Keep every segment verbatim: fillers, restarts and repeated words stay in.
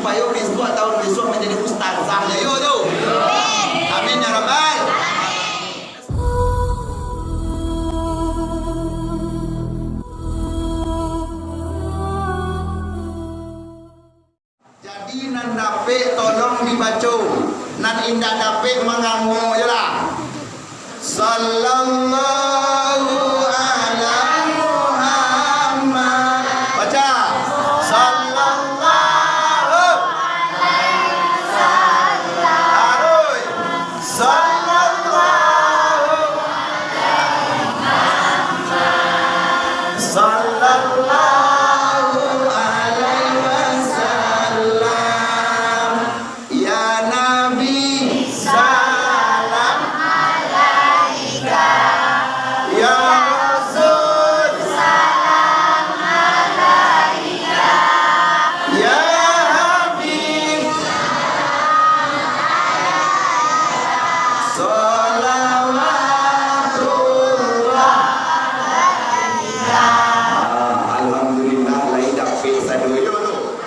Ayo bisuak, tahun bisuak manjadi ustazah, ayo tu. Amin ya rabbal. Jadi, nan dapek tolong dibaco, nan indak dapek mangango je lah. Sallallahu ala Muhammad. Baca. Sallallahu alaihi wasallam. Taruih. Sallallahu Sallallahu alaihi wasallam. Ya Nabi, salam alaika. Ya Rasul, salam alaika. Ya Habib, salawatullah. Ah, alhamdulillah, lai dapek sadonyo tu.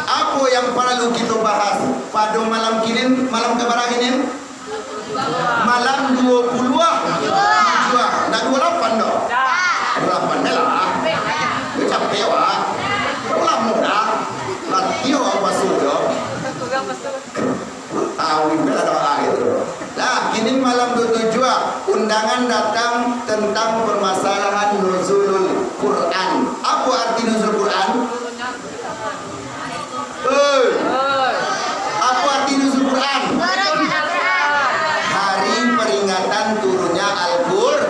Apo yang paralu kito bahas pado malam kinin, malam ka bara kinin? Malam duo puluah tujuah. Ndak duo lapan doh? Duo lapan je lah. Yo capek awak. Lamo dah. Latiah awak paso jo. Tahu juga lah doa gitu. Lah, kini malam duo tujuah, undangan datang tentang permasalahan nuzulul Quran. Apo arti nuzul Quran? Oi. Apo arti nuzul Quran? Hari peringatan turunnya Al-Qur-,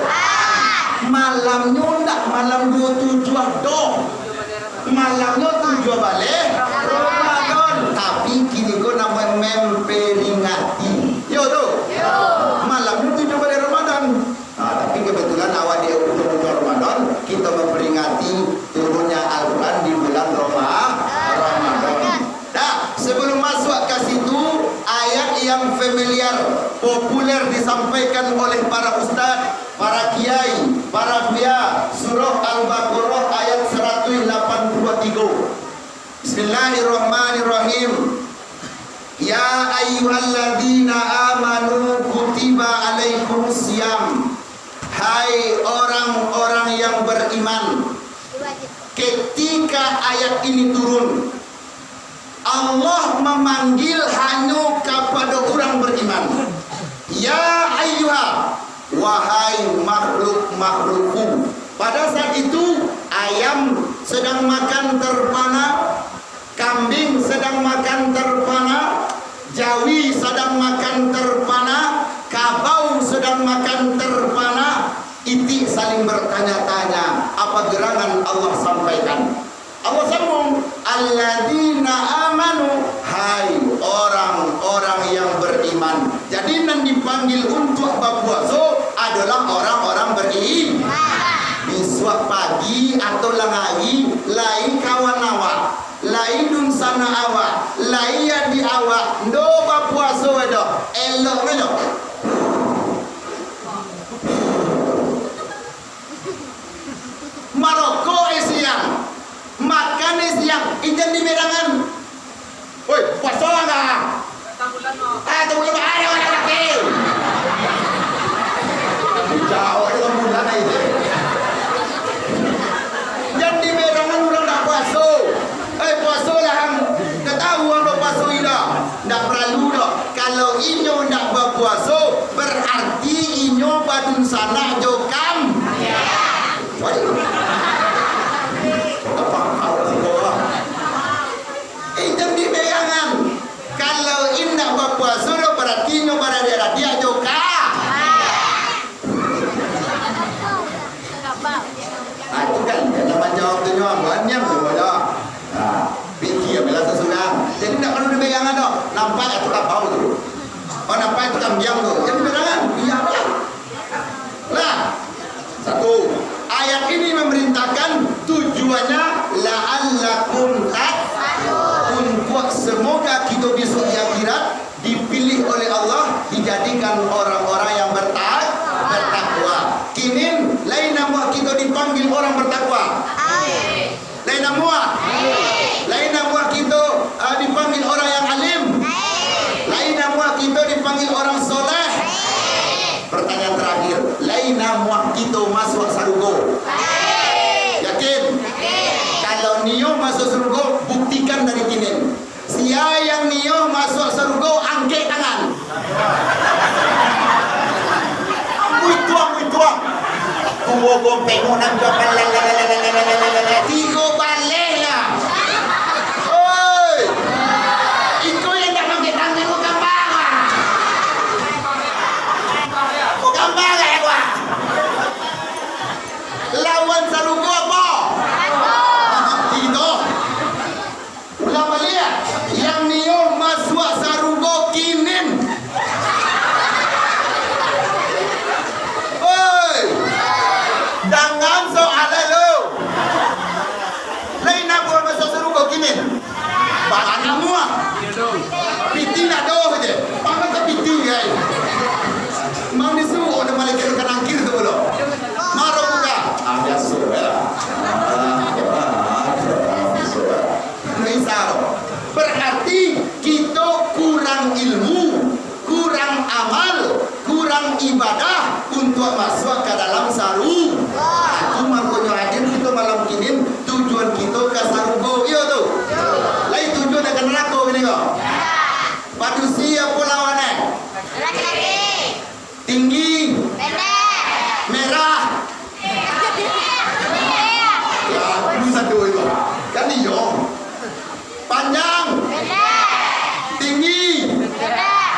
malamnyo ndak malam duo tujuah doh. Malamnyo tujuah baleh Ramadan, tapi kini ko namo memperingati. Yo tu. Malamnyo tujuah baleh Ramadan. Nah, tapi kebetulan awak di ujung-ujung Ramadan, kita memperingati turunnya Al-Quran di bulan Roma-, Ramadan. Nah, sebelum masuk ke situ, ayat yang familiar, populer disampaikan oleh para ustaz, para kiai, para buya, surah Al-Baqarah ayat saratuih lapan puluah tigo. Bismillahirrahmanirrahim. Ya ayyuhalladzina amanu kutiba alaikumus siyam. Hai orang-orang yang beriman, ketika ayat ini turun, Allah memanggil hanyo kapado urang beriman. Ya ayyuha, wahai makhluk-makhlukku. Pada saat itu, ayam sedang makan terpana, kambing sedang makan terpana, jawi sedang makan terpana, kabau sedang makan terpana, itik saling bertanya-tanya, apa gerangan Allah sampaikan. Allah sambung, "Alladzina amanu," hai orang-orang yang beriman. Jadi, nan dipanggil untuak bapuaso adolah orang-orang beriman. Bisuak pagi atau langari, lai kawan awak, lai dunsanak awak, lai adik awak, ndo bapuaso doh, elok nyo. Marokok e siang, makan e siang, injan di berangan. Woi, puaso lah. Ah, tu bulan ada orang laki. Jauh dalam bulan aja. Jan di berangan urang ndak puaso. Eh, puaso lah, ang. Ndak tahu ang puaso indak. Ndak paralu doh. Kalau inyo ndak bapuaso, berarti inyo badunsanak jo kam-, Waduh. Apa kau sih, kau? Eh, jan di berangan. Kalau indak bapuaso doh, berarti inyo baradiak-radiak jo ka-, Ah, itu kan, jangan jawab tu nyo, buat niam tu, bodoh. Nah, pikir ambilan sesurang. Jadi, ndak paralu diberangan doh. Nampak tu kabau tu. Oh, nampak tu kambiang tu. Jadi, berangan. Iya, apalah. Lah, satu. Ayat ini memerintahkan tujuannya la'allakum tat-, untuak semoga kita besok di akhirat dipilih oleh Allah, dijadikan orang-orang yang bertak-, bertakwa. Kinin, lain namuah kita dipanggil orang bertakwa. Lain namuah. Lain namuah kita, Muah kito masuak sarugo? Yakin? Kalau nio masuak sarugo, buktikan dari kini. Sia yang nio masuak sarugo, angkek tangan. Muituang, muituang. Tuo gompek mo nan tigo baleh lah. Oi. Iko yang tak pakai tangan, ko gambar, ah. Ko gambar, eh, wah. Lawan sarugo apo? Kito. Ulang baliak, yang nio masuak sarugo kinin. Oi, dangan soalan lo. Lain apo masuak sarugo kinin? Baranak muah. Piti nak doh je. Pakai ke piti, gai. Mang disuruh oleh malaikat ka nangkir tu pulo. Maro buka. Ah, biaso, ya. Ah, biaso, ya. Nah, insya Allah. Berarti kito kurang ilmu, kurang amal, kurang ibadah untuak masuak ka dalam saru-, nah, tu mangkonyo hadir kito malam kinin, tujuan kito ka sarugo, iyo tu? Lai tujuan ka narako kini ko? Padusi apo lawan e? Tinggi. Pendek. Merah. Pendek. Ya, ini satu itu. Kan iyo. Panjang. Pendek. Tinggi. Pendek.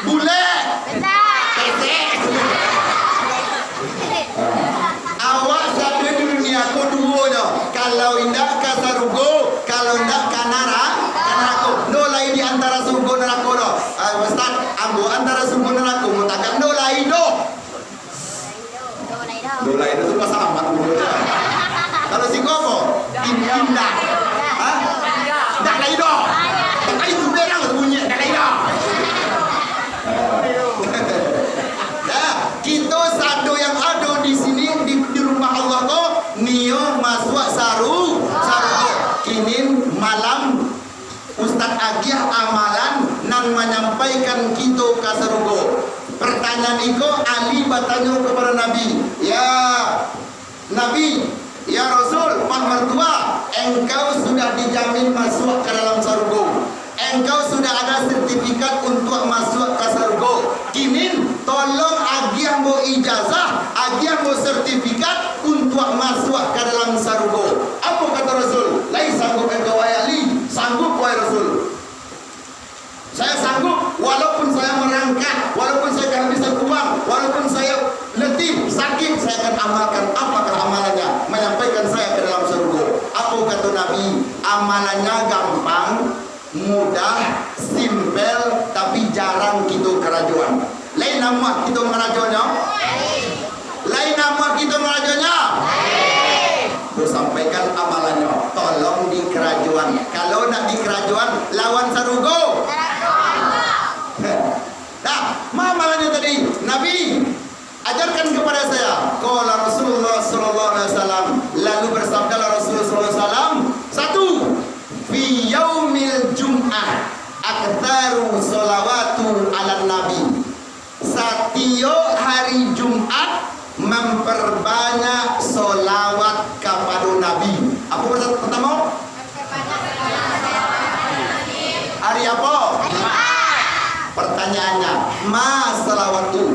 Bulek. Besar. Pesek. Awak sadonyo di dunia ko duo nyo. Kalau indak ka sarugo, kalau indak ka nara-, ka narako. Ndo lai di antara sarugo narako doh. Ah, Ustaz, ambo antara sarugo narako, mo tagak ndo lai doh. Ndo lai doh tu pasal amat dulu. Kalau siko apo? In-, indak. Hah? Ndak lai doh. Ndak lai tu berang tu bunyi, ndak lai doh. Nah, kito sado yang ado di sini, di, di rumah Allah ko, nio masuak saru-, sarugo. Kinin malam Ustaz agiah amalan nan manyampaikan kito ka sarugo. Pertanyaan iko, Ali batanyo kapado Nabi, "Ya Nabi, ya Rasul, Pak Mertua, engkau sudah dijamin masuak ka dalam sarugo. Engkau sudah ada sertifikat untuak masuak ka sarugo. Kinin, tolong agiah ambo ijazah, agiah ambo sertifikat untuak masuak ka dalam sarugo." Apo kato Rasul? "Lai sanggup engkau, wahai Ali?" "Sanggup, wahai Rasul. Saya sanggup, walaupun saya merangkak, walaupun saya kehabisan uang, walaupun saya letih, sakit, saya akan amalkan." Apakah amalannya? Menyampaikan saya ke dalam surga. Apo kato Nabi? Amalannya gampang, mudah, simpel, tapi jarang kito karajoan. Lai namuah kito marajonyo? Lai namuah kito marajonyo? Ambo sampaikan amalannyo, tolong dikarajoan. Kalau nak dikarajoan, lawan sarugo. Nah, ma amalannyo tadi? Nabi, ajarkan kepada saya. Qala Rasulullah sallallahu alaihi wasallam. Lalu bersabdalah Rasulullah sallallahu alaihi wasallam, satu, fi yaumil jum'ah aktsaru sholawatu alan nabi. Satiok hari Jumat, mamparbanyak sholawat kapado Nabi. Apo persa-, partamo? Hari apo? Pertanyaannya, ma sholawat tu?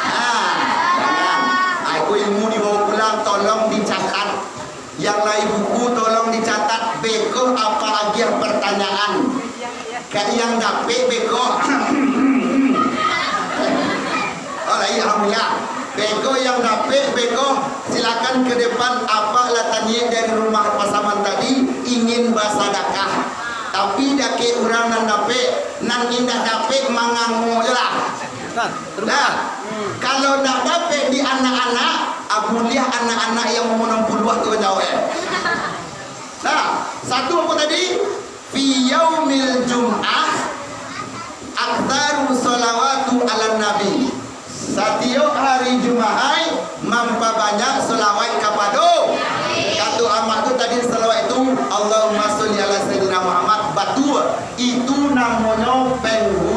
Nah, nah, aku ilmu dibawa pulang, tolong dicatat. Yang lai buku, tolong dicatat, beko apak agiah pertanyaan. Ka yang dapek beko. Oh, lai, alhamdulillah. Beko yang dapek, beko silakan ke depan. Apak lah taniaik dari rumah Pasaman tadi, ingin basadakah. Tapi dakek urang nan dapek, nan indak dapek mangango je lah. Nah, kalau ndak dapek di anak-anak, ah, buliah anak-anak yang umur enam puluh tu jawab, eh. Nah, satu apa tadi? Fi yaumil jum'ah aktsaru sholawatu alan nabi. Satiok hari Jumaat, mampabanyak sholawat kapado. Kato amak tu tadi sholawat itu, Allahumma sholli ala Sayyidina Muhammad. Batua. Itu namonyo peng-,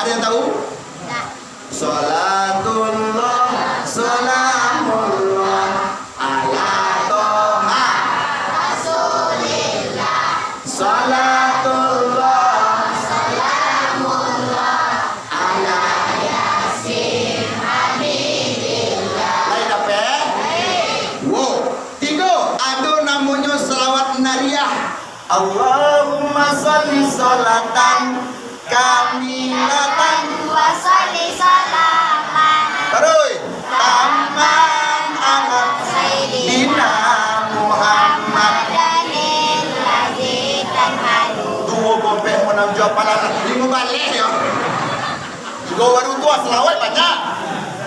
Ada yang tahu? Salatullah, salamullah, ala Toha. Salatullah, salamullah, ala Yasin Habibullah. Lain dapek? Wo, tigo, ado namonyo salawat nariah. Allahumma shalli sholatan kamilatan. Wa shalli salaman. Taruih. Tamman ala Sayyidina Muhammad. Danil ladzi tanhalu. Tuo gompek manang jua palang limo baleh yo. Tigo baru tu salawat banyak.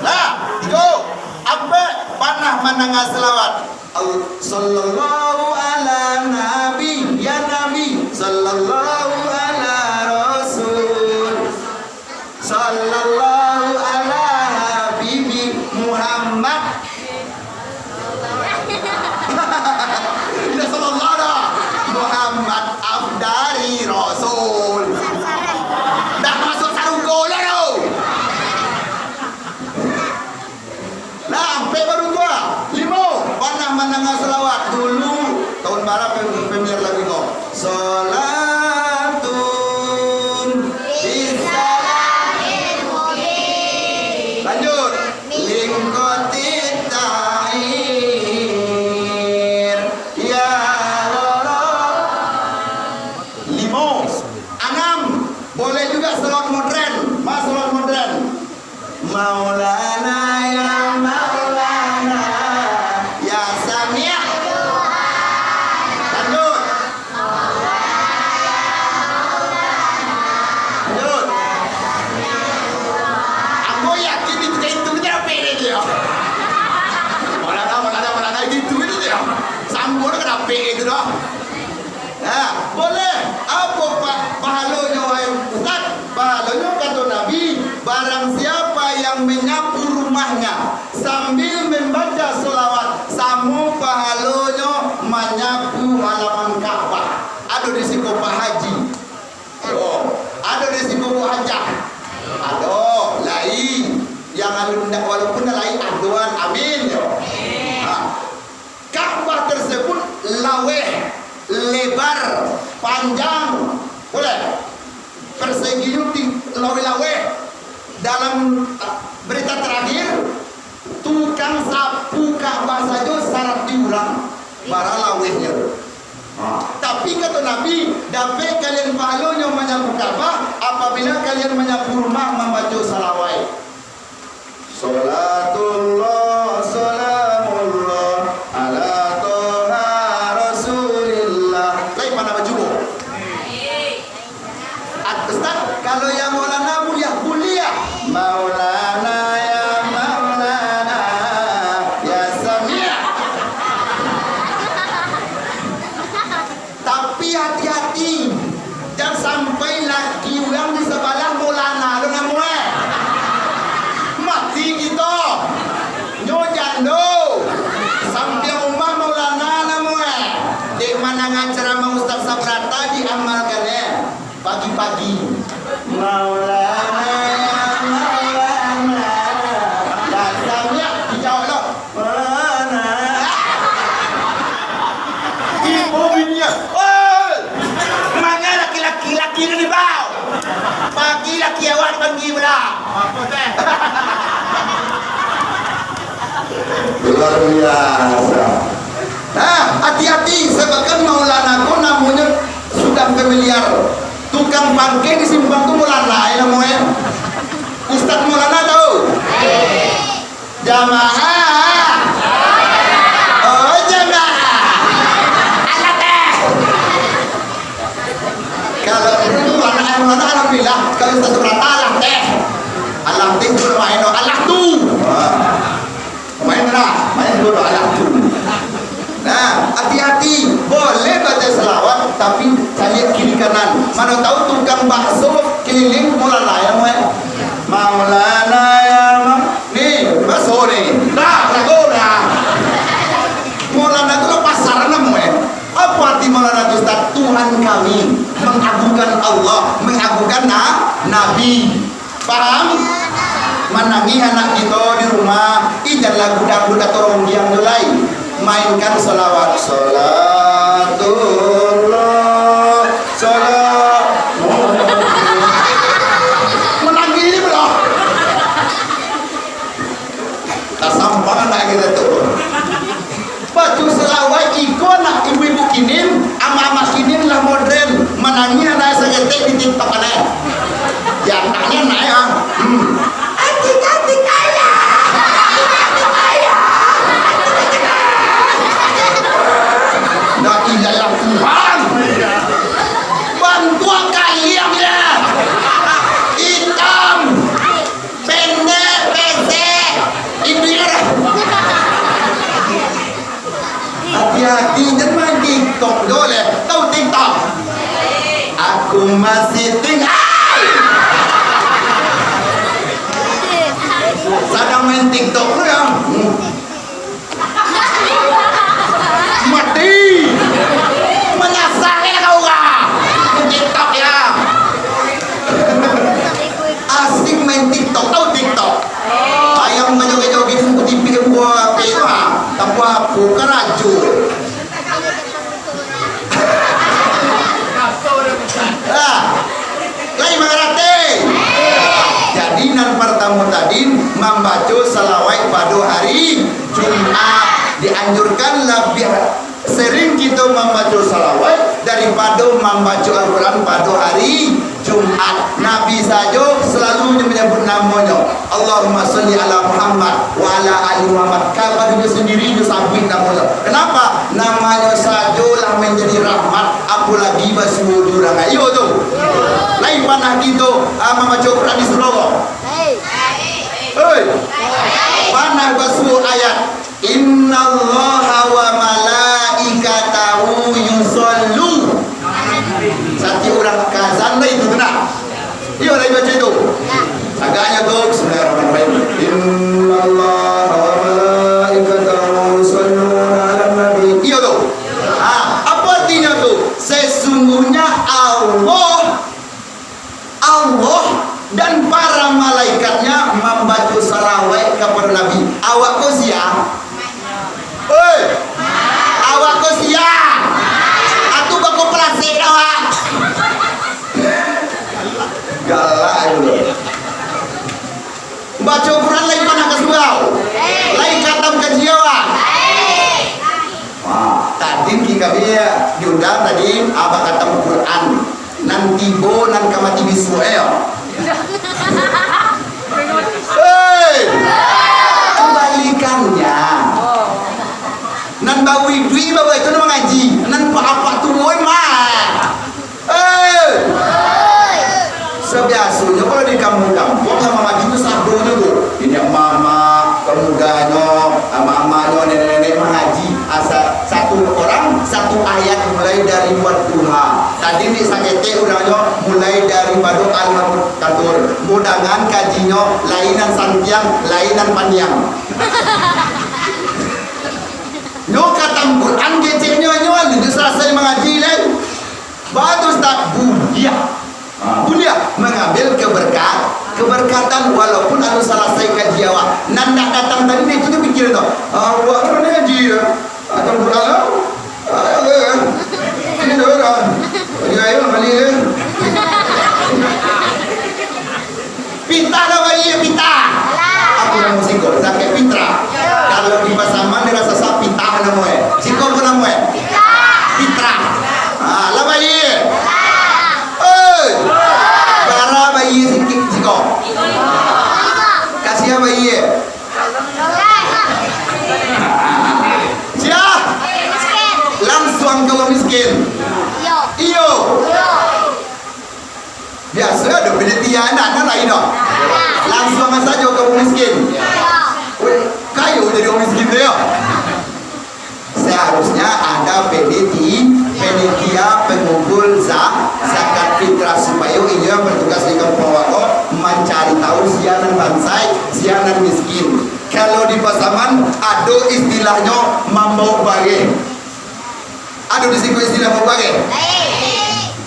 Nah, tigo. Ampek, panah mandanga salawat. Al-, sallallahu ala nabi, ya Nabi, sallallahu ala rasul, sallallahu ala habibi Muhammad. Indak sallallahu dah. Muhammad afdali rasul. Dah masuk sarugo lah tu. Lah, ampek baru tu lah. Limo, panah mandanga salawat dulu. Tahun bara pem-, premiere lagu ko. Salatun bisalamil mubin. Lanjut. Lingkotit ta'ir. Ya Allah. Limo. Anam. Boleh juga salawat modern. Mas, salawat modern. Maulana ya Maulana, ya Samiah. Lanjut. Lanjut. Ambo yakin itu, itu kita dapek dia. Maulana, Maulana, Maulana, itu, itu dia. Sambung ka dapek itu dah. Nah, boleh. Apo pa-, pahalonyo, wahai Ustaz? Pahalonyo, kato Nabi, barang siapa yang menyapu rumahnya sambil membaca sholawat, samo pahalonyo manyapu halaman Ka'bah. Ado di siko Pak Haji. Oh, ado di siko Bu Hajah. Ado, lai. Yang anu ndak, walaupun lai adoan, amin, yo. Ha. Ka'bah tersebut laweh, lebar, panjang, boleh? Perseginyo ti-, laweh-laweh. Dalam, ah, berita terakhir, tukang sapu Ka'bah sajo saratuih urang, bara lawehnyo. Ha, tapi kato Nabi, dapek kalian pahalonyo manyapu Ka'bah, apabila kalian manyapu rumah mambaco salawat. Salatullah, salamullah, ala Toha Rasulillah. Lai pandai bajubo. At-, Ustaz, kalau ya Maulana, buliah, buliah. Maulana, ya Maulana, ya Samiah. Tapi hati-hati, jan sampai laki urang di sabalah Maulana lo namo e. Mati kito. Nyo jando. Sampiang umah Maulana namo e. Dek mandanga ceramah Ustaz Sabrata diamalkan e. Pagi-pagi. Maulana, ya Maulana. Jan sampiang dijawab lo. Mana? Ibu binian. Oi! Manga laki-laki, laki tu dibao? Pagi laki awak dipanggil pula. Apo teh? Luar biasa. Nah, hati-hati, sebabkan Maulana ko namonyo sudah familiar. Tukang pangke di simpang tu Maulana, e, namo e. Ustaz Maulana tahu? Jamaah. Oh, jamaah. Alah teh. Kalau dulu anak yang mana, alhamdulillah. Kalau Ustaz Subrata, alah teh. Alah teh, itu main, alah tu. Main lah, main dulu, alah tu. Nah, hati-hati. Boleh baca salawat, tapi caliak kiri kanan. Mano tahu tukang bakso keliling Maulana, ya, Maulana. Maulana, ya, Ma-, ni, bakso ni. Dah, lagu dah. Maulana tu lah pasaran namo e. Apa arti Maulana tu, Ustaz? Tuhan kami, mengagungkan Allah, mengagungkan na-, Nabi. Paham? Manangih anak kito di rumah, ih, janlah gudang-gudang toronggiang tu lai. Mainkan sholawat. Sholatullah, sholat. Manangih pulo. Tasampang anak kito tu. Baco salawat iko nak ibu-ibu kinin, amak-amak kinin lah modern, manangih anak saketek di TikTok anak. Ya, anaknyo naik ah. Hmm. Atik-atik ayah. Atik-atik ayah. La ilaha illallah Tuhan. Bantuak kaliang ya. Itam. Pendek, pesek, ibir. Hati-hati, jan main TikTok dulu leh. Tahu TikTok? Aku masih tinggal. Sadang main TikTok tu ya. Hmm. Mati. Manyasah ya kau lah. TikTok ya. Asik main TikTok, tahu TikTok? Ayam banyak-banyak gitu, buku T V, buku H P mah. Tanpa apa, karajo. Ah, lai mangarati? Jadi, nan partamo tadi, mambaco salawat pado hari Jumat. Dianjurkan labiah sering kito mambaco salawat daripado mambaco Al-Quran pado hari Jumat. Nabi sajo salalu nyo manyabut namonyo, "Allahumma sholli ala Muhammad wa ala ali Muhammad," kapadonyo sandiri nyo sabuik namonyo. Kenapa? Namonyo sajo lah manjadi rahmat, apolagi basuo jo urang. Iyo tu. Lai panah kito, ah, mambaco Quran di surau? Hei. Panah basuo ayat. Innallaha wa malaikatahu yusallu. Satiok urang ka azan lah itu tu nah. Iyo lah baca itu. Agaknyo tu, Bismillahirrahmanirrahim. Innallaha wa malaikatahu yusalluna 'alan nabi. Iyo tu. Ha, apa artinyo tu? Sesungguhnya Allah Allah dan para malaikat-Nya mambaco salawat kapado Nabi. Awak ko sia? Oi! Awak ko sia? Atu bako palasek awak. Galak dulu. Baco Quran lai panah ka surau? Lai katam kaji awak? Wah, tadi kami diundang tadi, abah katam Quran. Nan tibo, nan ka mati bisuak, eh, yo. Hei! Kebalikannya. Nan bauih duit, bauih tu nan mangaji. Nan apak-apak turun, mah. Eh! Sabiasonyo, kalau di kampuang-kampuang, nan mangaji tu sadonyo tu. Niniak mamak, pemudanyo, amak-amaknyo, nenek-nenek mangaji. Asa satu orang, satu ayat mulai dari Wadduha. Tadi di saketek urangnyo mulai daripado Al-Mudaththir. Mudangan kajinyo, lai nan santiang, lai nan paniang. Nyo katam Quran keceknyo, nyo, nyo salasai mangaji, lai. Bagus tak? Buliah. Ha, buliah mangambil keberkat-, keberkatan walaupun anu salasai kaji awak. Nan ndak datang tadi, itu tu pikiran tu. Awak kan ngaji ya. Atau pulang lah. Ah, ya, ya. Ini tu orang. Ini ayo balik ya. Pitah lah bayi, pitah. Apo namo siko? Sakik fitrah. Kalau di Pasaman, di Raksasa, pitah namo eh. Siko apo namo eh? Fitrah. Ah, lah bayi. Oi. Bara bayi sikit siko? Kasihan bayi eh. Sia? Langsuang ka urang miskin. Iyo. Biaso ado panitia, ndak ado lain doh. Langsuang sajo ka urang miskin. Weh, kayo jadi urang miskin tu yo. Seharusnya ada peniti-, panitia pengumpul za-, zakat fitrah, supayo inyo yang bertugas di kampung awak ko mancari tahu sia nan bansaik, sia nan miskin. Kalau di Pasaman, ado istilahnyo mambaok bareh. Ado di siko istilah mambaok bareh?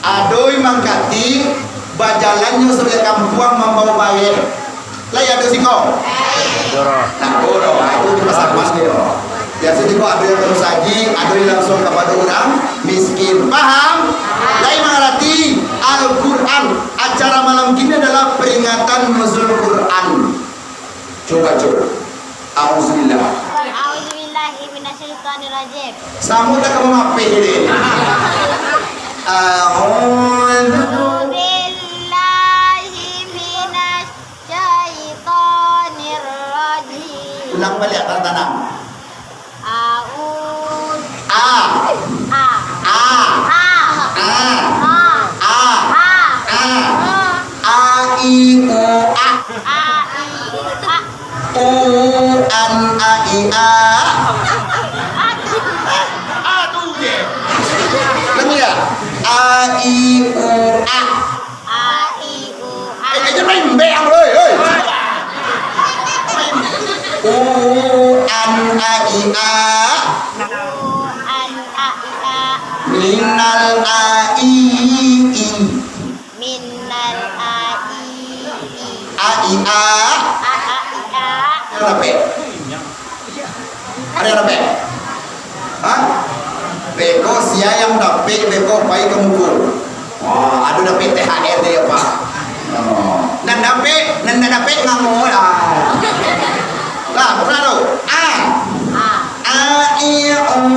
Ado mangkatik, Bajalannyo sabaliak kampuang mambawo bareh. Lai ado siko? Ado. Nah, ado. Ah, itu di pasar Mas ni, yo. Biaso jugo ado yang ka musajik, ado yang langsuang kapado urang miskin. Paham? Lai mangarati? Al-Quran. Acara malam kini adalah peringatan Nuzul Quran. Cubo, cubo. Auzubillah. A'udzubillahi minasyaitonirrajim. Samo tak kamu mapeh ni. A'udzu A'udzubillahi minasyaitonirrajim. Ulang baliak, tanang-tanang. A'udzu A. A. A. A. A. A. A. A. A. A. A. I, u, a. A, i, u, a. U, an, a, i, a. A tu je. Lagi ya? A, i, u, a. A, i, u, a. Eh, eh, jangan main beng, oi, oi. U, an, a, i, a. U, an, a, i, a. Minal a, i, i. Minal a, i, i. A, i, a. A, a, i, a. Kenapa? Ado nan dapek? Hah? Beko sia nan dapek, beko pai ka muko. Oh, ado dapek T H R dek apa? Oh. Nan dapek, nan indak dapek ngamo lah. Lah, pernah tu? A. A. A, i, o,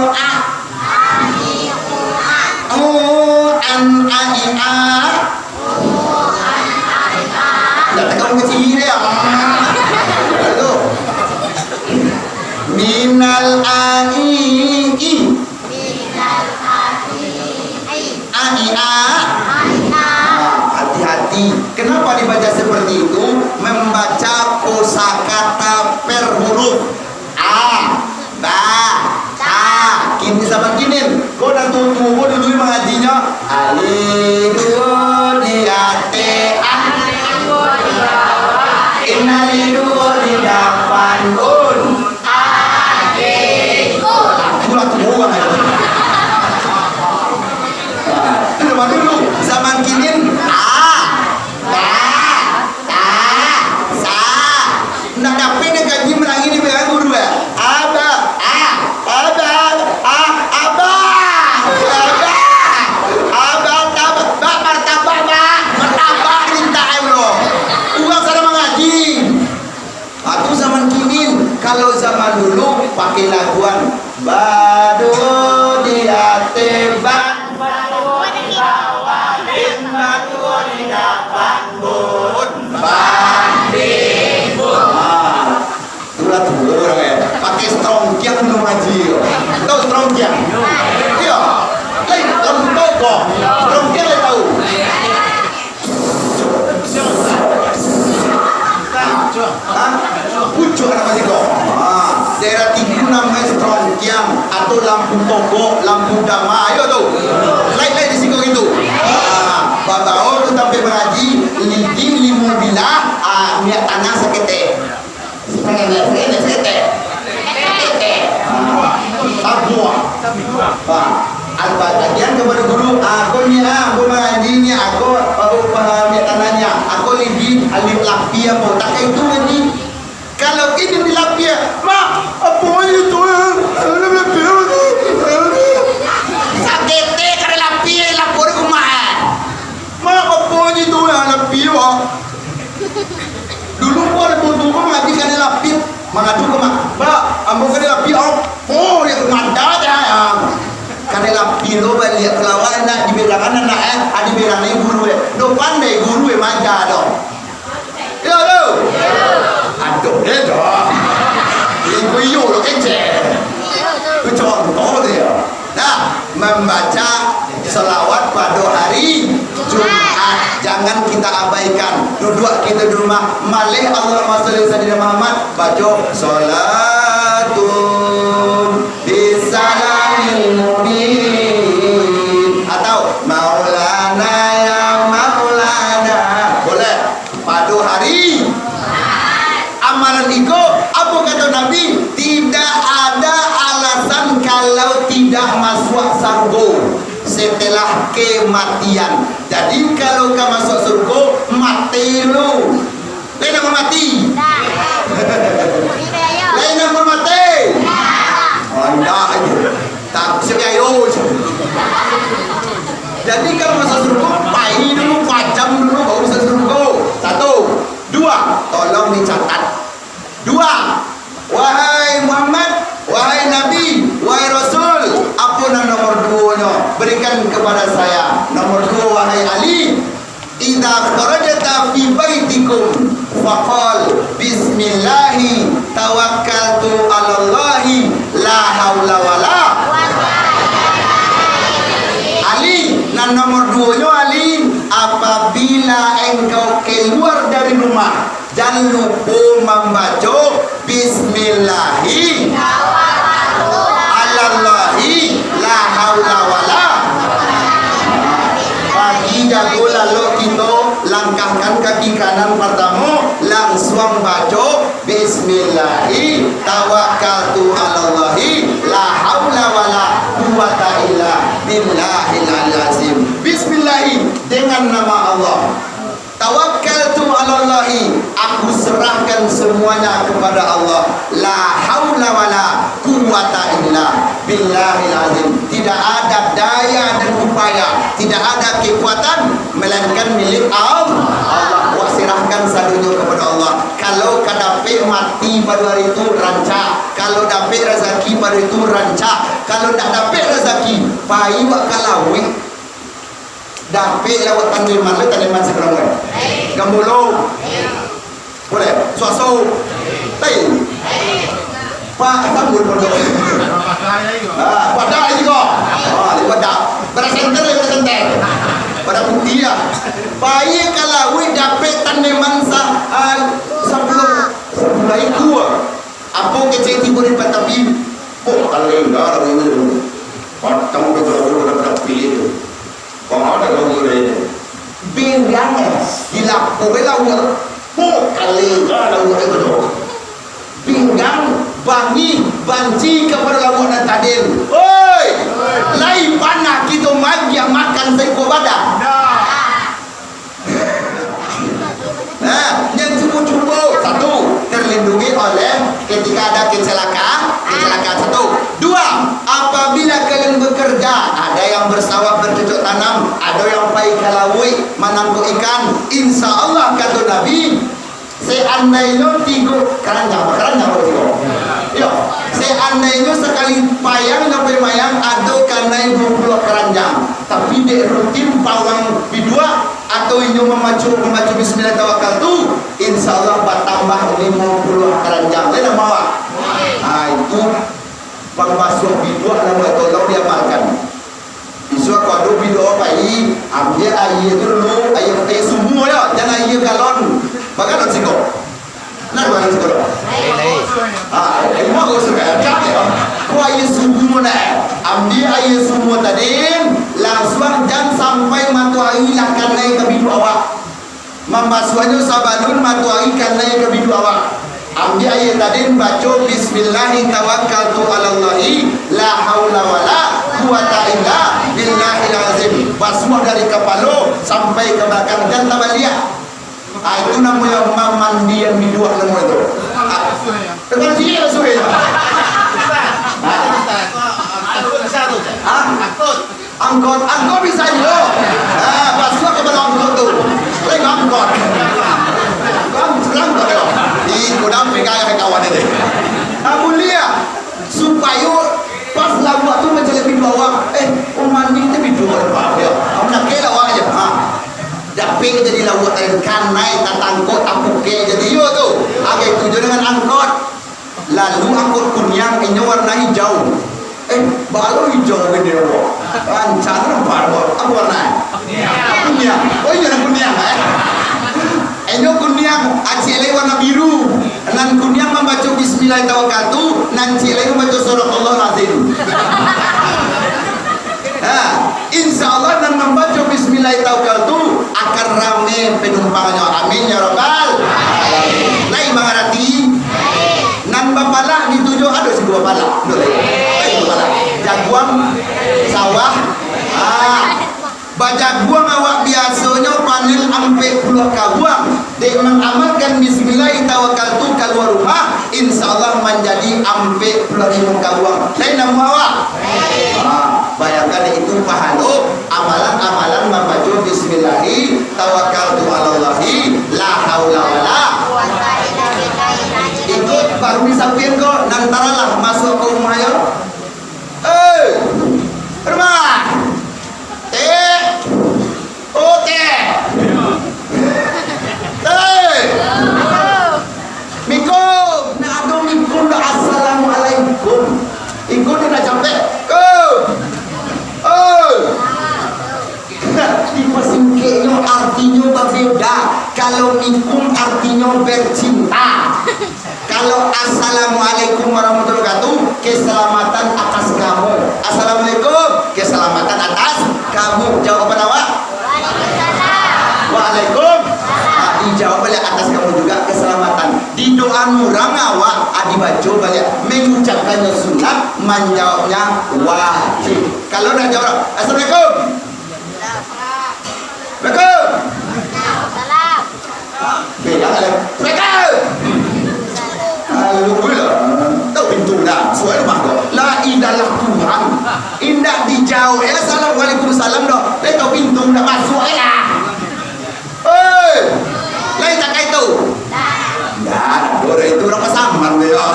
a. A, i, o, a. O, an, a, i, a. Dah takam kecil dia. Aduh. Minal a, i, i. Minal a, i, i. A, i, a. A, i, a. Ah, hati-hati. Kenapa dibaca seperti itu? Membaca kosakata per huruf. A, ba, ta. Kini zaman kini, ko nan tuo-tuo ko dulu mangajinyo, alif duo di ateh, a. Inna alif duo di dapan, un. Itulah tuo urang itu. Nah, itu zaman dulu, zaman kini, a, ba. Ta, sa. Nak dapek dek kaji manangih di belakang guru, eh? Aba, a, aba, a, aba, aba, aba, taba, ba, martabak, ba, martabak, minta, eh, bro. Urang sadang mangaji. Atu zaman kini, kalau zaman dulu pakai laguan, bado di ateh ban, bado di bawah, bado di dapan, bun, ban, bin, bun. Ah, itulah tuo urang, eh. Pakai strongkiang minum aji. Tahu strongkiang? Iyo. Lai, lampu togok. Strongkiang lai tahu. Hah? Pucuak nama siko. Ha, daerah tinggi namo strongkiang atau lampu togok, lampu dama, ayo tu. Lai-lai di siko gitu. Ha, babao tu tampek mangaji, lidi limo bilah, ha, minyak tanah saketek. Saketek, saketek, saketek. Ha, tabuah. Ha. Alpa-, lagian kapado guru, "Ako ni, ah, ako mangaji ni, ako, ako pahami tanahnya, ako lidi, alif lapia, po, tak itu ngaji." Kalau ini di lapia, "Mak, apo itu, eh? Alif lapia tu, alif." Saketek kada lapia, lapor ka rumah, eh. "Mak, apo itu, eh, lapia, Mak?" Dulu ko ado tuo-tuo ko mangaji kanai lapia, mangadu ka mak, "Mak, ambo kanai lapia, oh." Oh, dia tu mada ja, ya. Kanai lapia lo baliak ka lawak, nak dibilangan anak, eh, ah, dibilangan guru, eh. Dah pandai guru, eh, maja doh. Iyo, tu. Aduh, eh, doh. Iyo, iyo, lo kecek. Tu contoh tu, ya. Nah, mambaca salawat pado hari Jumat. Jangan kita abaikan. Duduak kito di rumah, maleh Allahumma sholli ala Sayyidina Muhammad, baco, "Shalatun bissalamil mubin," atau, "Maulana ya Maulana." Boleh. Pado hari amalan iko, apo kato Nabi? Tidak ada alasan kalau tidak masuak sarugo setelah kematian. Jadi, kalau ka masuak sarugo, mati? Lai nan pun mati? Oh, indak aja. Tak, siap ayo. Jadi, kalau masuk surga, pai dulu, pacam dulu, baru masuk surga. Satu. Dua, tolong dicatat. Dua, wahai Muhammad, wahai Nabi, wahai Rasul, apo nan nomor duonyo? Berikan kepada saya. Nomor duo, wahai Ali, "Idza kharajta fi baitikum, faqal, 'Bismillahi tawakkaltu 'alallahi, la haula wala.'" Ali, nan nomor duonyo, Ali, apabila engkau keluar dari rumah, jan lupo mambaco, "Bismillahi, alallahi, la haula wala." Pagi jago lalok kito, langkahkan kaki kanan partamo, langsuang baco, "Bismillahi, tawakkaltu alallahi, la haula wala quwwata illa billahil aliyil azim." Bismillahi, dengan nama Allah. "Tawakkaltu alallahi, aku serahkan semuanya kepada Allah. La haula wala quwwata illa billahil azim." Tidak ada daya dan upaya, tidak ada kekuatan, melainkan milik Allah. Allah, wak serahkan sadonyo kepada Allah. Kalau ka dapek mati pado hari tu, rancak. Kalau dapek razaki pado hari tu, rancak. Kalau ndak dapek razaki, pai wak ka lauik. Dapek lah wak taneman, lah taneman sakarang kan. Gambolo. Boleh. Suaso. Lain. Pak, tambul pondok. Ah, padah lagi kau. Ah, lewat dah. Pada senter, pada senter. Pada putih ya. Pai ka lauik dapek taneman sa-, ah, sapuluh, sapuluh ikua. Apo kecek tibo di patapi? Oh, kalau indah lah ini. Patang udah jauh, udah pada pilih tu. Bang, ada kau boleh. Pinggang, eh, dilapo, eh, lauak. Oh, kalau indah lauak itu tu. Pinggang, bangih, banci kepada lauak nan tadin. Oi! Lai panah kito magiah makan saikua badan? Nah, yang cubo-cubo, satu, terlindungi oleh ketika ada kecelakaan, kecelakaan satu. Dua, apabila kalian bekerja, ada yang bersawah bercocok tanam, ada yang pai ka lauik manangkok ikan, insya Allah, kata Nabi, seandainyo tigo, karanjang, karanjang, tigo. Yo, seandainyo sakali payang sampai mayang ado kanai duo puluah karanjang, tapi dek rutin pawang biduak, atau inyo mambaco, mambaco Bismillah tawakkaltu, insya Allah batambah limo puluah karanjang. Lain nama awak? Ah, itu pambasuah biduak namo, tolong diamalkan. Isuak kok ado biduak pai, ambiak aia tu dulu, aia, aia sumua yo, jan aia galon. Bagalon siko. Nah, dua ratus kilo. Ah, lima kau suka ya, capek kau. Kau aia sumua nak. Ambiak aia sumua tadi, langsuang jan sampai matoari lah kanai ka biduak awak. Mambasuahnyo sabalun matoari kanai ka biduak awak. Ambiak aia tadi, baco, "Bismillahi tawakkaltu alallahi, la haula wala quwwata illa billahil azim." Basuah dari kapalo sampai ka balakang, jan tabaliak. Ah, itu namonyo mamandian biduak namo itu. Ah, teman sini lah suwe. Ah, angkot, angkot bisa juo. Ah, basuah kapalo angkot tu. Lain angkot. Angkot, angkot yo. Ih, kodam pegang kawan ini. Ah, mulia. Supayo pas lauak tu mancaliak biduak awak, eh, oh, mandi tu biduak awak, yo. Kamu nak kela awak aja, ha. Dapek jadi lauak tadi, kanai tatangkok, tapukek jadi yo tu. Agai tu jo dengan angkot. Lalu angkot kuniang, inyo warna hijau. Eh, balo hijau gede awak. Rancak nampak awak. Apa warna? Kuniang. Oh, iyo, nan kuniang, eh. Inyo kuniang, acik lai warna biru. Nan kuniang mambaco Bismillah tawakkaltu, nan ciek lai mambaco Sadaqallahul Azim. Ha, insya Allah nan mambaco Bismillah tawakkaltu akan rame penumpangnyo. Amin ya rabbal alamin. Lai mangarati? Nan bapalak dituju, ado siko bapalak. Ado lai. Lai bapalak. Jaguang, sawah. Ah. Bajaguang awak biasonyo panen ampek puluah kabuang, dek mangamalkan Bismillah Tawakaltu kalua rumah, insya Allah manjadi ampek puluah limo kabuang. Lain namuah awak? Ha, bayangkan itu pahalo amalan-amalan mambaco bismillahi, tawakaltu alallahi, la haula wala. Itu baru disampian ko, nan taralah masuk ka rumah yo. Eh, rumah. Tek. Oh, tek. Tek. Mikum. Nah, ado mikum dah. Assalamualaikum. Ikut dia nak capek. Ko. Oh. Dipasingkeknyo artinyo babeda. Kalau mikum artinyo bercinta. Kalau assalamualaikum warahmatullahi wabarakatuh, keselamatan atas kamu. Assalamualaikum, keselamatan atas kamu. Jawaban awak? Waalaikumsalam. Waalaikum. Nah, dijawab oleh atas kamu juga keselamatan. Di doa urang awak, ah, dibaco baliak. Mengucapkannya sunat, manjawabnya wajib. Kalau nak jawab, "Assalamualaikum." Assalamualaikum. Salam. Beda lah. Assalamualaikum. Alhamdulillah. Tahu pintu dah. Suai rumah kau. La ilaha Tuhan. Indak dijawab. Eh, assalamualaikum salam doh. Lai tahu pintu dah masuk eh lah. Hei. Lai tak kaitu. Dah, orang itu orang pasaman dia.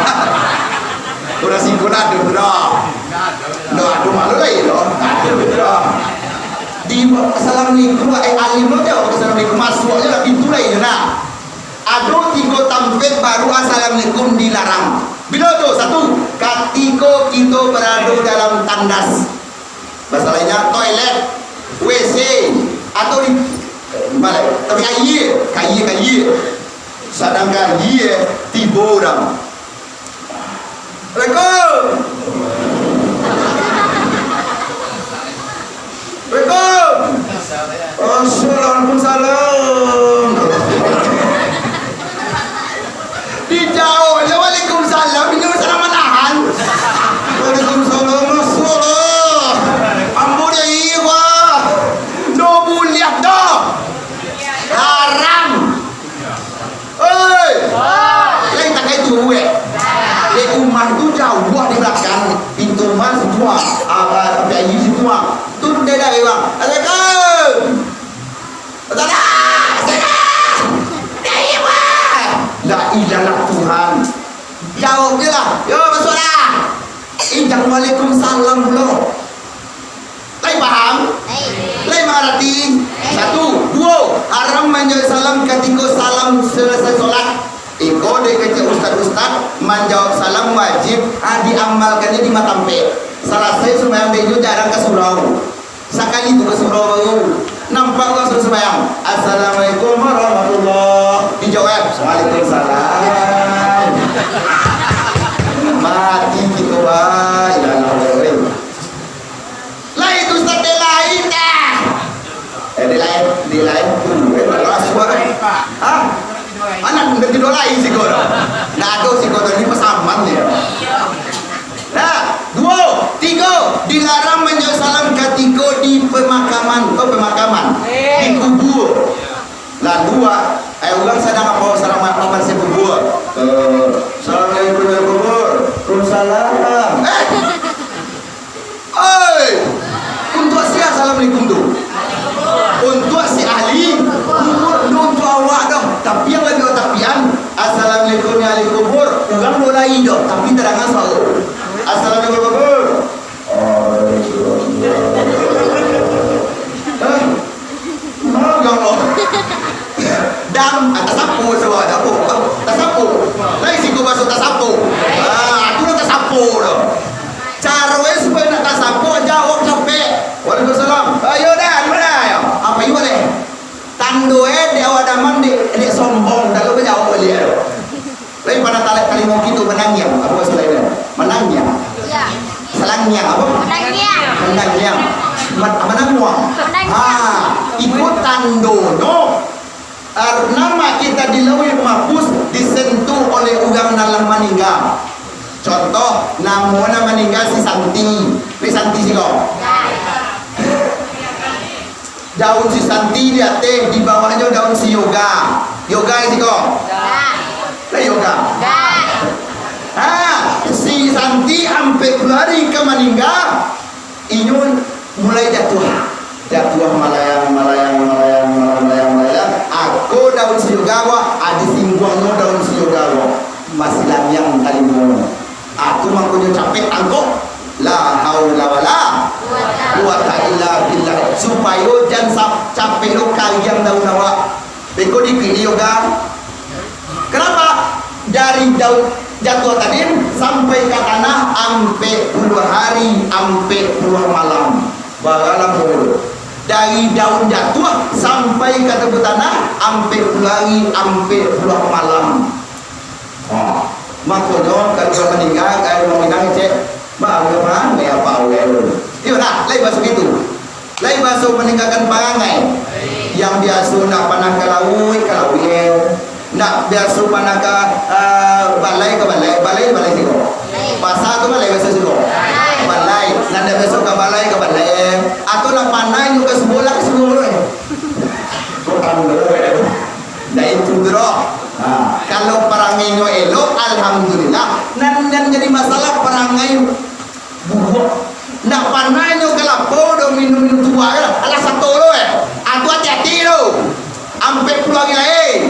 Orang singkun ada tu dah. Dah, ada malu lai tu. Ada tu dah. Di assalamualaikum, eh, alim lo jawab assalamualaikum, masuk aja lah pintu lain tu nah. Ado tigo tampek baru assalamualaikum dilarang. Bilo tu? Satu, katiko kito barado dalam tandas. Masalahnya toilet, W C, atau di, eh, di mana? Tapi aia, kaia, kaia. Sadangkan aia tibo urang. Assalamualaikum. Assalamualaikum. Assalamualaikum salam. Dijawab je waalaikumsalam, inyo salah manahan. Waalaikumsalam, masuk lah. Ambo dari Iwa. Ndak buliah doh. Haram. Oi! Lain tak kaitu, weh. Dek rumah tu jauah di balakang. Pintu rumah situ ah. Apa, apa aja situ ah. Tu dia dah lewat. Assalamualaikum. Saudara, saudara. Dia, weh. La ilaha Tuhan. Jawab je lah. Yo, masuklah. Indak waalaikumsalam pulo. Lai paham? Lai. Lai mangarati? Lai. Satu. Duo, haram manjawab salam katiko salam salasai solat. Iko dek kecek ustad-ustad, manjawab salam wajib, ah, diamalkannyo di matampek. Salasai sumbayang dek inyo jarang ka surau. Sakali tu ka surau baru. Nampak urang suruh sumbayang. "Assalamualaikum warahmatullah." Dijawab, "Waalaikumsalam." Mati kito, wah. Ilah, ilah, ilah. Lai tu, Ustaz, dek lain dah. Eh, dek lain, dek lain tu. Eh, tak rasuah, eh. Hah? Anak udah tidur lain siko tu. Ndak ado siko tu, ni pasaman dia. Nah, duo, tigo, dilarang manjawab salam katiko di pemakaman. Oh, pemakaman. Di kubur. Lah, duo, eh, urang sadang apo, sadang ma-, mambarasiahan kubur. Eh, "Assalamualaikum, ya kubur." "Waalaikumsalam." Eh, Oi! Untuak sia assalamualaikum tu? Untuak si ahli kubur, ndak untuak awak doh. Tapi yang labiah tapian, "Assalamualaikum ya ahli kubur." Urang ndak lai doh, tapi tadanga suaro. "Assalamualaikum kubur." Hah? Mau gak mau? Dam, ah, tasapo, coba, tasapo. Tasapo. Lai siko baso tasapo. Ah, tu lah tasapo tu. Caro e supayo nak tasapo, jawab capek. "Waalaikumsalam." "Ayo dah, di mana yo?" Apo iyo deh? Tando e dek awak damam, dek, dek sombong, dak lo bajawab baliak tu. Lai pernah talek talingo kito manangiang, apo bahasa lain? Manangiang. Iya. Salangiang apo? Manangiang. Manangiang. Ma-, mananguang. Manangiang. Ha, iko tandonyo, ar-, nama kita di Lauhil Mahfuz disentuh oleh urang nan lah maningga. Contoh, namo nan maningga si Santi. Ni Santi siko. Daun si Santi di ateh, di bawahnyo daun si Yoga. Yoga di siko. Nah, Februari ka maningga, inyo mulai jatuah. Jatuah malayang, malayang, malayang, malayang, malayang, malayang. Ako daun siyoga awak, adi singguangnyo daun siyoga awak. Masih lamiang talingonyo. Ako mangkonyo capek angkok. La haula wala quwata illa billah. Supayo jan sa-, capek lo kariang daun awak. Beko dikili yoga. Kenapa? Dari daun jatuah tadi sampai ka tanah ampek puluah hari, ampek puluah malam. Bara lamo tu? Dari daun jatuah sampai ka tubuah tanah ampek puluah hari, ampek puluah malam. Ha. Makonyo, kalau urang maningga, kalau urang maningga, cek, "Baa, urang maningga, apa urang tu?" Iyo nak, lai baso gitu. Lai baso maninggakan parangai. Yang biaso ndak panah ka lauik, ka lauik. Ndak biaso panah ka, eh, balai, ka balai. Balai, balai siko. Pasa tu balai biaso siko. Balai. Nan ndak biaso ka balai, ka balai. Atau lah panah inyo ka subuah, lah ka subuah. Kok pandai. Nah, itu tu doh. Ha, kalau parangainyo elok, alhamdulillah. Nan, nan jadi masalah parangai buruak. Ndak panah nyo ka lapau doh minum-minum tuak kan. Alah sato lo eh. Aku hati-hati lo. Ampek puluah hari lain.